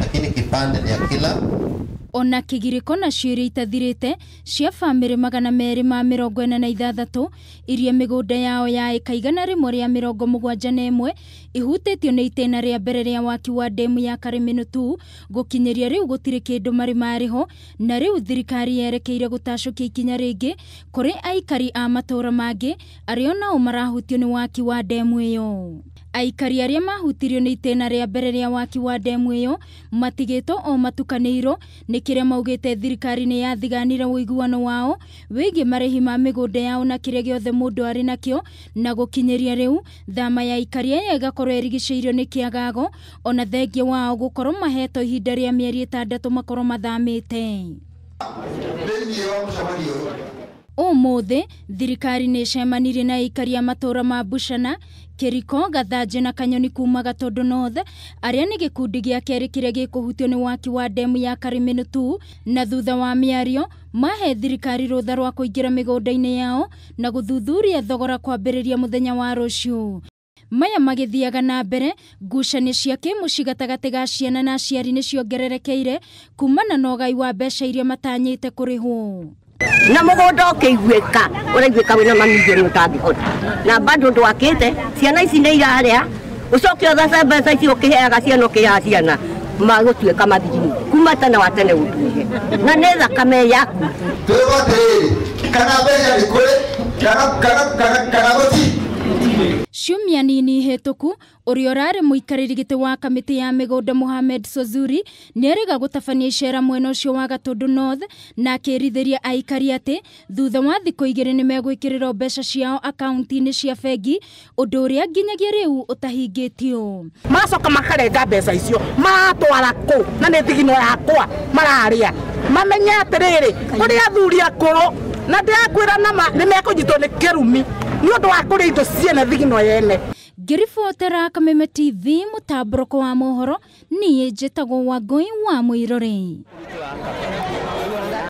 Lakini kipande ni ya kila Ona kĩgirĩko na ciũria itathirĩte cia bamĩrĩ 246 iria mĩgũnda yao ya ĩka 171 ihutĩtio nĩ itĩna rĩa mbere rĩa waki wa ndemu ya Karĩmĩnũ 2 gũkinyĩria rĩu gũtirĩ kĩndũ marĩ marĩho, na rĩu thirikari yerekeire gũtacũkia ikinya rĩngĩ kũrĩ aikari a matũũra mangĩ arĩa onao marahutio nĩ waki wa ndemu ĩyo. Aikari arĩa mahutirio nĩ itĩna rĩa mbere rĩa waki wa ndemu ĩyo matigĩtwo o matukanĩirwo nĩ kĩrĩa maugĩte thirikari nĩ yathiganire ũiguano wao wĩgiĩ marĩhi ma mĩgũnda yao na kĩrĩa gĩothe mũndũ arĩ nakĩo, na gũkinyĩria rĩu thama ya aikari aya ĩgakorwo ĩrigicĩirio nĩ kĩagago, ona thengia wao gũkorwo mahetwo ihinda rĩa mĩeri 6 makorwo mathamĩte. Ũmũthĩ thirikari nĩ ĩcemanirie na aikari a matũũra ma Buchana, Kĩriko, Gathanjĩ na Kanyoni kuma Gatũndũ North arĩa nĩ gĩkundi gĩa kerĩ kĩrĩa gĩkũhutio nĩ waki wa ndemu ya Karĩmĩnũ 2, na thutha wa mĩario mahe thirikari rũtha rwa kũingĩra mĩgũnda-inĩ yao na gũthuthuria thogora kwambĩrĩria mũthenya wa rũciũ. Maya magĩthiaga na mbere, ngucanio cia kĩmũciĩ gatagatĩ ga ciana na aciari nĩ ciongererekeire kumana na ũgai wa mbeca iria matanyĩte kũrĩhwo. Na mũgũnda ũkĩiguĩka ũraiguĩka wĩna mamirioni ũtangĩhota, na bado ndwakĩte, ciana ici nĩ irarĩa, ũcoke ũthece mbeca ici ũkĩheaga ciana, ũkĩheaga ciana magũtuĩka mathigini kuma tene wa tene ũtuire, na nĩ thakame yaku. Twĩrwo atĩrĩrĩ, kana mbeca nĩ kũrĩ kana gũtirĩ. Ciumia nini hĩtũku, ũrĩa ũrarĩ mũikarĩri gĩtĩ wa kamĩtĩ ya mĩgũnda Mohamed Sozuri nĩerĩga gũtabania icera mwena ũcio wa Gatũndũ North na akĩrithĩria aikari atĩ thutha wa thikũ 2 nĩmegwĩkĩrĩrwo mbeca ciao akaunti-inĩ cia bengi, ũndũ ũrĩa nginyagia rĩu ũtahingĩtio. Macoka makarenga mbeca icio maratwara kũ, na nĩ thigino yakwa mararĩa. Mamenye atĩrĩrĩ, kũrĩ athuri akũrũ na ndĩrakwĩra nama nĩmekũnyitwo nĩ kĩrumi nĩ ũndũ wa kũrĩa indo ciene thigino yene. Ngĩribotera Kameme TV mũtambũrũko wa mohoro, niĩ njĩtagwo Wangũi wa Mũirũrĩ.